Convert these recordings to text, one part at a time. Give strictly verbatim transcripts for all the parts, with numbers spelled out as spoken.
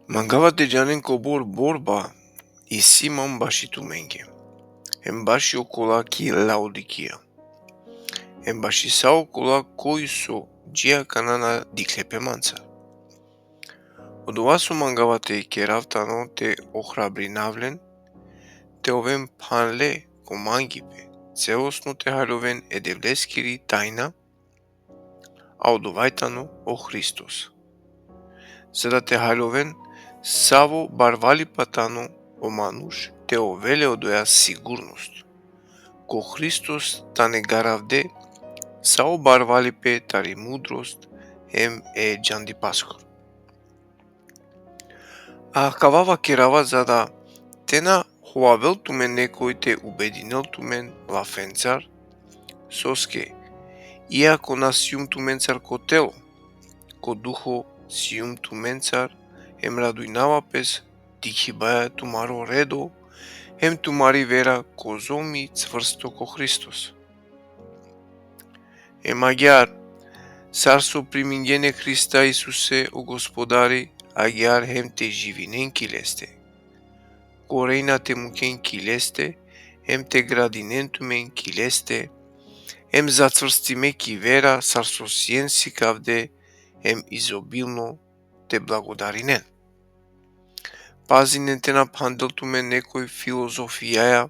Mangava te džanen kobor borba isi man baši tumenge, hem baši okola ki Laodikija, hem baši sa okola koj so dži akana na dikhle pe mancar. Odova so mangava te kerav tano te ohrabrinav len, te oven phanle ko mangipe, celosno te haljoven e Devleskiri tajna, a odova i tano o Hristos. Za da te haljoven savo barvalipa tano o manuš, te ovel le odoja sigurnost. Ko Hristos tane garavde sa o barvalipe tari mudrost hem e džandipaskoro. A kava vakerava za da te na hovavel tumen nekoj te ubedinel tumen lafencar, soske, iako na sijum tumencar ko telo, ko duho sijum tumencar, hem radujnava pes dikhibaja tumaro redo, hem tumari vera kozom i cvrsto ko Hristos. Hem agjaar, sar so primingjen e Hrista Isuse o Gospodari, agjaar hem te živinen ki leste. Korejna te muken ki leste, hem te gradinen tumen ki leste, hem zacvrstime ki vera, sar so sien sikavde, hem izobilno te blagodarinen. Pazinen te na phandel tumen nekoj filozofijaja,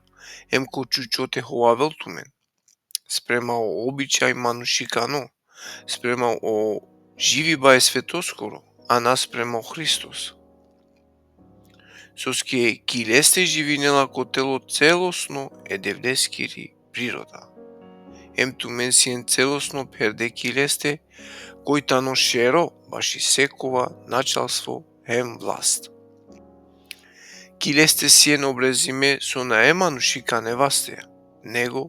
hem ko čučo te hovavel tumen, sprema o običaj manušikano, sprema o živiba e svetoskoro, a na sprema o Hristos. Soske ki leste živinela ko telo celosno e Devleskiri priroda. Hem tumen sien celosno pherde ki leste, koj tano šero baši sekova načalstvo hem vlast. Ki leste sien obrezime so nae manušikane vasteja, nego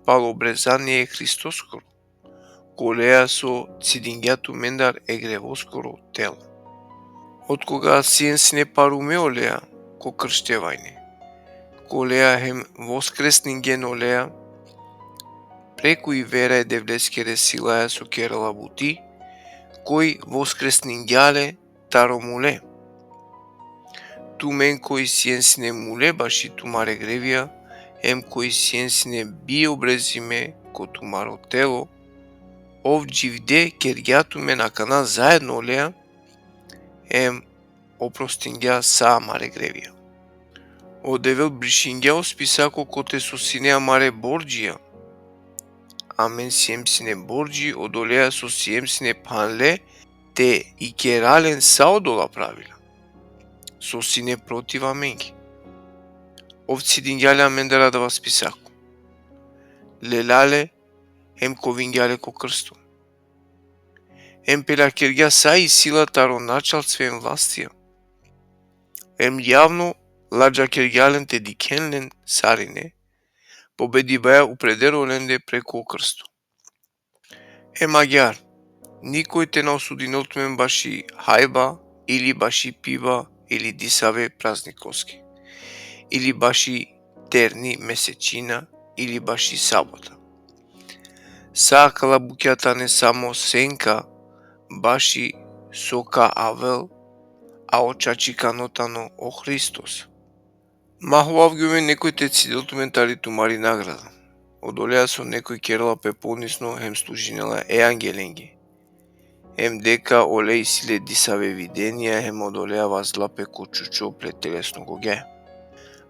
palo obrezanie e Hristoskoro, kolea so cidingja tumendar e grevoskoro telo. Otkoga sien sine parume olea ko krštevajne, kolea hem voskresningen olea, preku i vera e Devleskere silaja so kerela buti, koj voskresningja le taro mule. Tumen koj sien sine mule baši tumare grevija, hem koj sien sine bi obrezime ko tumaro telo, ov dživde kergja tumen akana zaedno olea, hem oprostingja sa amare grevija. O Devel brišingja o spisako kote so sine amare bordžija. Amen siem sine bordži odolea so siem sine phanle te ikera len sa odola pravila so sine protiv amenge. Ov cidingja le amendar adava spisako. Lela le hem kovingja le ko krsto. Hem pelakergja sa i sila taro načalstven vlastija. Hem javno ladžakergja len te dikhen len sarine, pobedibaja upreder olende preku o krsto. Hem agjaar, nikoj te na osudinel tumen baši hajba, ili baši piba, ili disave praznikoske, ili baši terni mesečina, ili baši sabota. Sa akala bukja tane samo senka baši so ka avel, a o čačikano tano o Hristos. Ma hovavgjoven nekoj te cidel tumen tari tumari nagrada, odolea so nekoj kerela pe ponizno hem služinela e angelenge. Hem deka ole isi le disave videnija, hem odolea vazela pe ko čučo ple telesno gogja.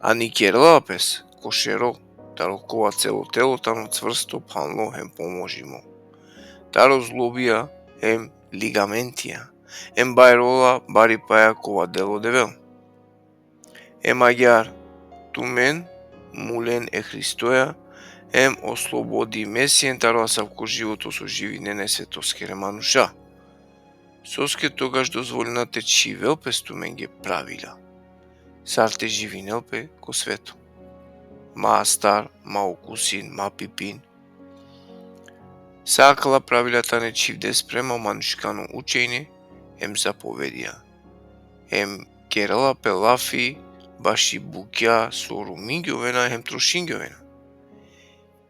A ni kerela pes ko šero, taro kova celo telo tano cvrsto, phanlo hem pomožimo taro zlobija hem ligamentija, hem bajrola baripaja kova del o Devel. Hem agjaar, tumen mulen e Hristoja, hem oslobodime sien taro asavko životo so živinen e svetoskere manuša. Soske togaš dozvolina te čhivel pes tumenge pravila, sar te živinel pe ko sveto. Ma astar, ma okusin, ma pipin. Sa akala pravila tane čhivde sprema manušikano učenje hem zapovedija. Hem kerela pe lafi baši bukja so rumingjovena hem trošingjovena.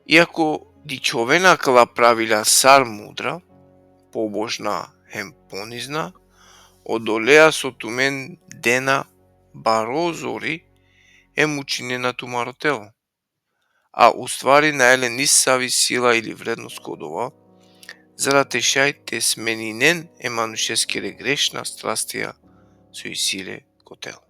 Iako dičhovena akala pravila sar mudra, pobožna hem ponizna, Odolea so tumen dena baro zori, em učinena tumaro telo. A u stvari nae le nisavi sila ili vrednost ko dova, za da te šaj te smeninen e manušeskere grešna strastija so isi le ko telo.